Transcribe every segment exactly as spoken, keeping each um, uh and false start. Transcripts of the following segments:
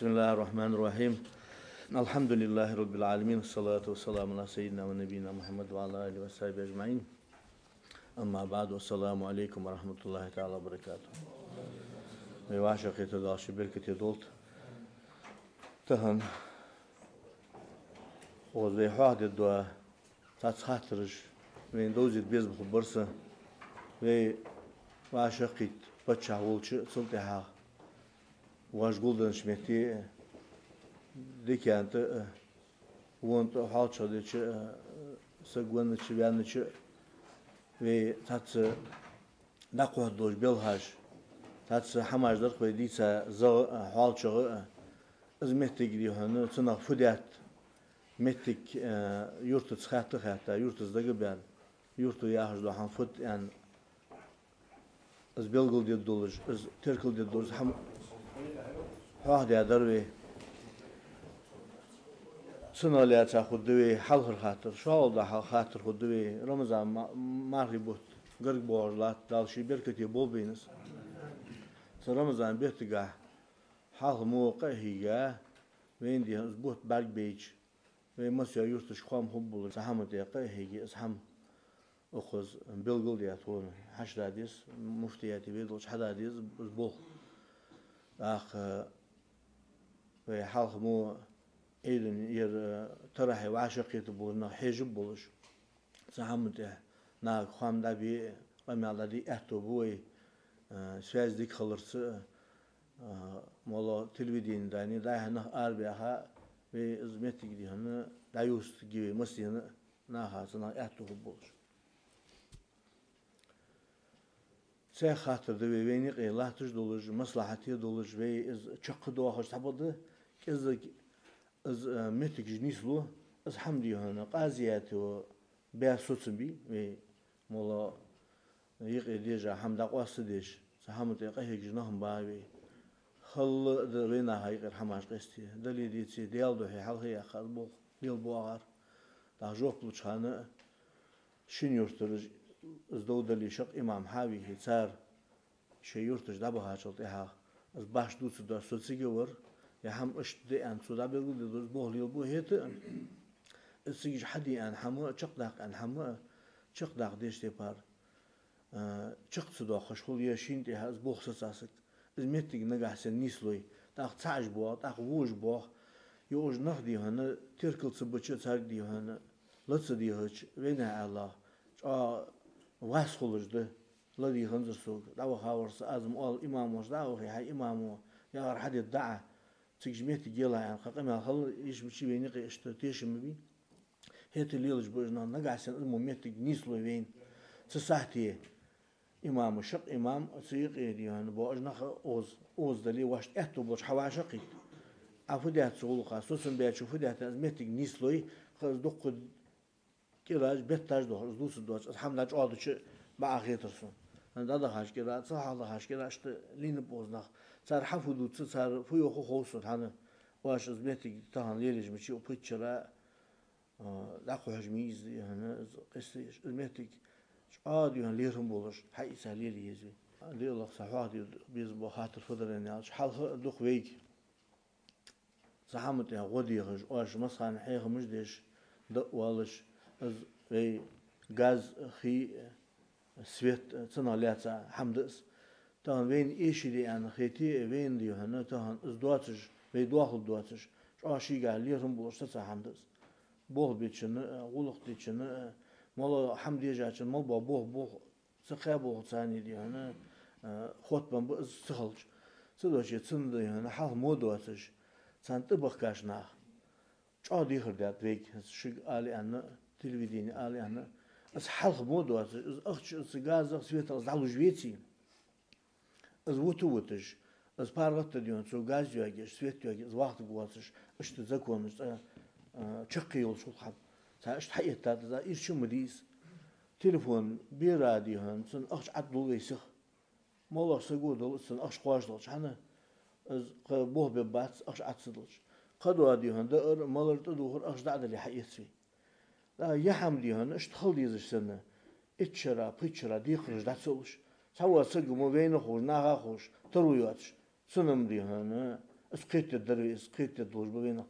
بسم الله الرحمن الرحيم. الحمد لله رب العالمين. الصلاة والسلام على سيدنا ونبينا محمد وعلى آله وصحبه أجمعين. أما بعد. السلام عليكم ورحمة الله تعالى وبركاته. Вай вӀашагӀкхетар Дала ший беркате долда. Тахан оз вай хьоахадергда цхьацца хаттараш, вайна довзийта безам хургбар са, вай вӀашагӀкхийтта паччахь волча а, цул тӀехьагӀа вож гулденнача метте а, дикан тӀа а, вон тӀа а, хьоалчагӀа деча а, саг веннача, ваьннача а, вай цхьацца дӀакхухьаргдолаш белхаш, цхьацца хӀамаш дар-кх вай дийца, загӀа а, хьоалчагӀа а. Из моттиг, дий хьона, цунах фу даьд, моттиг, э, юртаца хаьтта а хаьтта, юртаца дагабаьнна, юрто яхаш дола хӀама фуд аьнна, из белгалдергдолаш, из теркалдергдолаш хӀама хьоахадаьдар вай. Цунах лаьца хургда вай хьалхара хаттар. ШоллагӀа хьал-, хаттар хургда вай. Рамазан ма-, мархий бутт гарга боагӀаш латт, Дала ший беркате болба вайна из. Цу Рамазан беттагахь хьалха мо къа а хьийга, вайна, дий хьона, из бутт бӀаргабайча, вай массайола юрташка хоам хургболаш, цу хӀаман тӀа къа а хьийга, из хӀама укхаза белгалдаь тхона, хьадоаладе деза, муфтияте вай долча хьадоаладе деза из болх. ТӀаккха вай хьалха мо Ӏийдана ер, э, таравихь вӀашагӀкхетаргболаш нах хьежаргболаш, цу хӀаман тӀа нахага хоам дӀабе а, къамаьл дӀаде а аьттув ба вай, э, связь дика хиларца а, э, моллагӀа телевидени дани, дӀа-хьа нах арабаьха а, вай из моттиг, дий хьона, дӀаювцаргья вай массанена а, наха цунах аьттув хургболаш. Цхьа хаттар да вай, вайна юкъе латташ долаш, маслахьате долаш, вай из чакхдоахаш цхьабакъда, кӀеззига из, э, моттигаш нийслу, из хӀама, дий хьона, къазията баь соцам бий, вай моллагӀа юкъе дежа хӀама дӀакъоастадеш, цу хӀаман тӀа къахьегаш нах ма ба вай. Халла а да вай наха юкъера хӀамаш къесте, дале а деце а, Даьла духьа хьалхаяьккха из болх лелабоагӀар. ТӀаккха жоп луча хана а шин юртараш, из дов дале, шаккъе имам хьавийхе, цар шоай юрташ дӀабахачул тӀехьагӀа, из башха дувцаргдоацаш со цига вар, е хӀама иштта да аьнна, цо дӀабелгалдергдолаш болх лелабу, хӀаьта а из цига хьаде аьнна хӀама а, чакхдаккха аьнна хӀама а, чакхдаккха дезача тайпара, э, чакх ца доаккхаш хул, е шийна тӀехьа из болх саца саг. Из моттиг нагахьа санна нийслой, тӀаккха цхьа уж боагӀа, тӀаккха вож боагӀа. Е уж нах, дий хьона, теркал ца бича а, царга, дий хьона, ла ца дийхача, вайна аьлча, чӀоагӀа вас хулаш да. ЛадийгӀанзар сога, дӀаваха вар са, аз ма оал, имамаш дӀа а вахе, хьай имамо яхар хьадергда Ӏа, цига моттиг елахь аьнна, кхы къамаьл хила йиш мичай вайна юкъе, иштта тешам ма бий. ХӀаьта лелаш ба уж нах, нагахьа санна из мо моттиг нийслой вайна. Цу сахьте имамаш, шаккъе имам, цу юкъе, дий хьона, боагӀа уж нах а, оз, оз дале, вешта аьттув болча хьавӀашагӀкхийтта. Ӏа фу даьд цу гӀулакха, соцам баьчо фу даьд аьнна, из моттиг нийслой, кхы из дукха кӀираш, бетташ доахаш, из дувцаргдоацаш, из хӀама дӀачӀоагӀдича бакъахьа хетар сона. ДӀадахача кӀира, цул хьалха дахача кӀира, иштта лийннаб оз нах. Цар хьа фу дувц, цар фу йоах хов сона, хӀана, оаш из моттиг тахан лелаеш мичай, укх пхийтта шера, а, дӀакхухьаш ма йий из, дий хьона, из къестаеш. Из моттиг чӀоагӀа, дий хьона, лерхӀам болаш хьаийца лелае еза вай. Даьлах, са хьоахаде безам бола хаттар фу дар аьнна аьлча, хьалха а дукха вайга цу хӀаман тӀа гӀо дехаш, оаш массахана хьехамаш деш, дӀа а воалаш, из вай газ, хий, свет, цунах лаьца хӀама да из. Тахан вайна эшаде аьнна хете а, вайна, дий хьона, тахан из доацаш, вай доахалда доацаш, чӀоагӀа шийгахьа лерхӀам болаш саца хӀама да из. Болх бечунна а, гӀулакх дечунна а, моллагӀа хӀама дежачунна мел бола болх, болх ца кхаь болх царна, дий хьона, а, хоттабенна ба из ца хилча. Цудухьа цунна, дий хьона, хьалха мо доацаш, царна тӀабахкаш нах чӀоагӀа дехар даьд вайга, хӀанз шуга ала аьнна, телевидене ала аьнна. Из хьалха мо доацаш, из ахча, из газах, светах из дӀалуш веце, из вута вуташ, из паргӀата, дий хьона, цо газ йоагаш, свет йоагаш, из вахийтаргвоацаш, иштта законаш, цкъа, а, чаккхе йолаш хул хӀама. Цхьа иштта хьаэттад из, ирча ма дий из. Телефон бера, дий хьона, цунна ахча Ӏаддул вай сиха. МоллагӀа саго дала цунна ахча кхоачаш долча хана, из кхы болх бергбац ахча Ӏа ца далча. Кхыдола, дий хьона, даар, малар, тӀадувхар ахча дӀа а дале хьаэц вай. ТӀаккха е хӀама, дий хьона, иштта хила дезаш санна, итт шера, пхийтта шера декхараш дӀа ца луш, цхьавола саг мо вайна ховш, наха ховш, таро йоацаш, цунна-м, дий хьона, Из кхетаде дар вай, из кхетаде долаш ба вайна.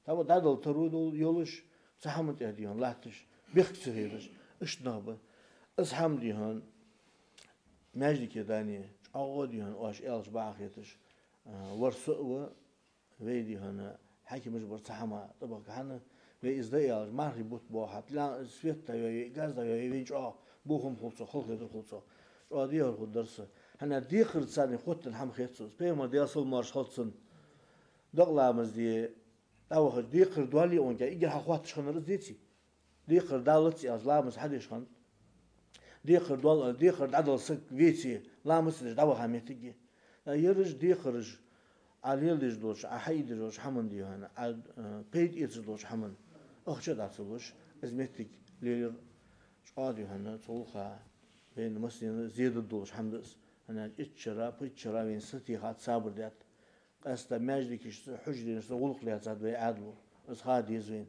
Таба дӀадала таро дол-, йолаш, цу хӀаман тӀа дий хьона латташ, бехк ца хилаш, иштта нах ба. Из хӀама дий хьона, маьждиге дани, чӀоагӀа дий хьона, оаш аьлча бакъахьа хеташ, а, вар со а ва, вай дий хьона, хьакимаш бар цу хӀаман тӀабахка хьона, вай из да аьлча, мархий бутт боахьа, тла-, свет дӀайой, газ дӀайой, вайна чӀоагӀа бохам хул цох, халахетар хул цох. ЧӀоагӀа дехар хургдар са. ХӀана декхар царна хоттаденна хӀама хет сона. Пайхамара, Даьла салам-моаршал хилда цунна, докъа ламаз де, дӀавахача декхар доаллий укхунга, эггара хьалха хоатташ хиннар из деций? Декхар далац аьлча, ламаз хьадеш хиннад. Декхар доал-, декхар дӀадала саг веце, ламаз ца деш дӀаваха моттиг я. Ераш декхараш, Ӏа леладеш долча, Ӏа хьаийдеш долча хӀаман дий хьона, Ӏа, э, пайда эцаш долча хӀаман ахча дӀа ца луш, из моттиг лелаяр чӀоагӀа дий хьона, цу гӀулакха вайна массанена зе дергдолаш хӀама да из. ХӀана аьлча итт шера, пхийтта шера вайна сатийхад, сабар даьд. Къаьстта маьждигашца, хьужаренашца гӀулакх лаьцад вай Ӏаьдало. Из ха деза вайна.